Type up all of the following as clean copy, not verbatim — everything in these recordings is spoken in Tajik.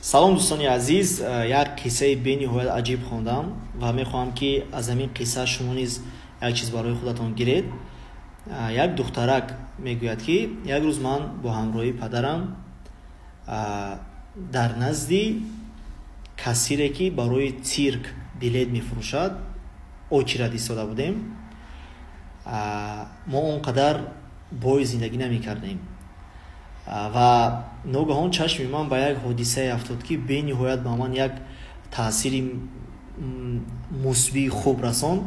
Салом, дӯстони азиз. Як қиссаи бениҳоят аҷиб хондам ва мехоҳам, ки аз ҳамин қисса шумо низ як чиз барои худатон гиред. Як духтарак мегӯяд, ки як рӯз ман бо ҳамроҳии падарам дар назди кассире, ки барои цирк билет мефурӯшад, очередь истода будем. Мо он қадар бой зиндагӣ намекардем ва ногаҳон чашми ман ба як ҳодисае афтод, ки бениҳоят ба ман як таъсири мусбии хуб расонд.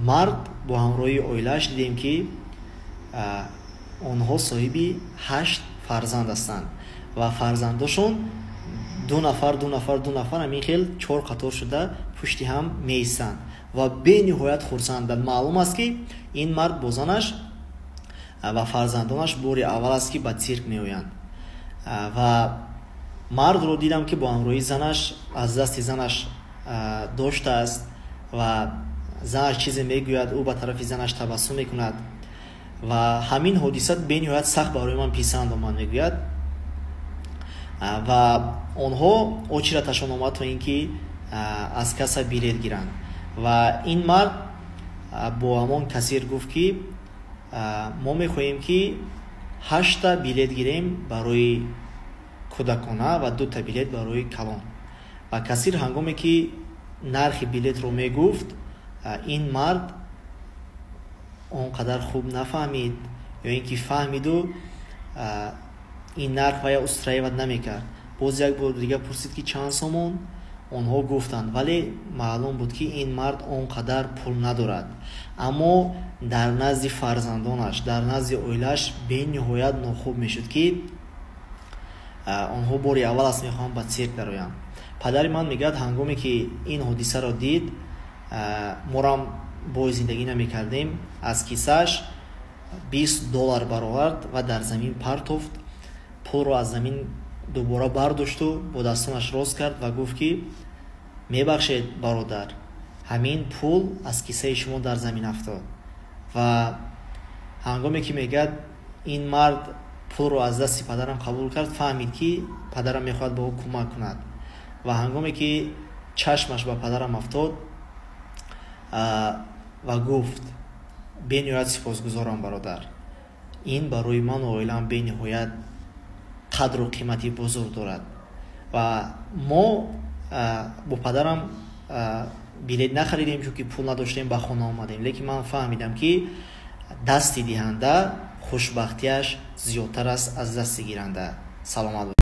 Мард бо ҳамроҳии оилааш дидем, ки онҳо соҳиби ҳашт фарзанд ҳастанд ва фарзандошон ду нафар, ду нафар, ду нафар, ҳамин хел чор қатор шуда пушти ҳам меистанд ва бениҳоят хурсанданд. Маълум аст, ки ин мард бо занаш ва фарзандонаш бори аввал аст, ки ба цирк меоянд. Ва мардро дидам, ки бо ҳамроҳии занаш аз дасти занаш доштааст ва занаш чизе мегӯяд, ӯ ба тарафи занаш табассум мекунад. Ва ҳамин ҳодиса бениҳоят сахт барои ман писанд омад, мегӯяд. Ва онҳо очередь ашон омад, то ин ки аз касса билет гиранд. Ва ин мард бо ҳамон кассир гуфт, ки мо мехоҳем, ки ҳашта билет гирем барои кӯдакона ва дута билет барои калон. Ва кассир ҳангоме ки нархи билетро мегуфт, ин мард он қадар хуб нафаҳмид ё ин ки фаҳмиду ин нарх вая устраивать намекард. Боз як бор дига пурсид, ки чанд сомон. Онҳо гуфтанд, вале маълум буд, ки ин мард он қадар пул надорад, аммо дар назди фарзандонаш, дар назди оилааш бениҳоят нохуб мешуд, ки онҳо бори аввал аст мехоҳанд ба цирк дароянд. Падари ман мегӯяд, ҳангоме ки ин ҳодисаро дид, морам бой зиндагӣ намекардем, аз кисааш 20 доллар баровард ва дар замин партофт. Пулро аз замин дубора бардошту бо дастонаш рост кард ва гуфт, ки мебахшед, бародар, ҳамин пул аз кисаи шумо дар замин афтод. Ва ҳангоме ки, мегӯяд, ин мард пулро аз дасти падарам қабул кард, фаҳмид, ки падарам мехоҳад ба ӯ кӯмак кунад. Ва ҳангоме ки чашмаш ба падарам афтод ва гуфт: «Бениҳоят сипосгузорам, бародар, ин барои ману оилаам бениҳоят қадру қимати бузург дорад». Ва мо бо падарам билет нахаридем, чунки пул надоштем, ба хона омадем. Лекин ман фаҳмидам, ки дасти диҳанда хушбахтиаш зиёдтар аст аз дасти гиранда. Саломат.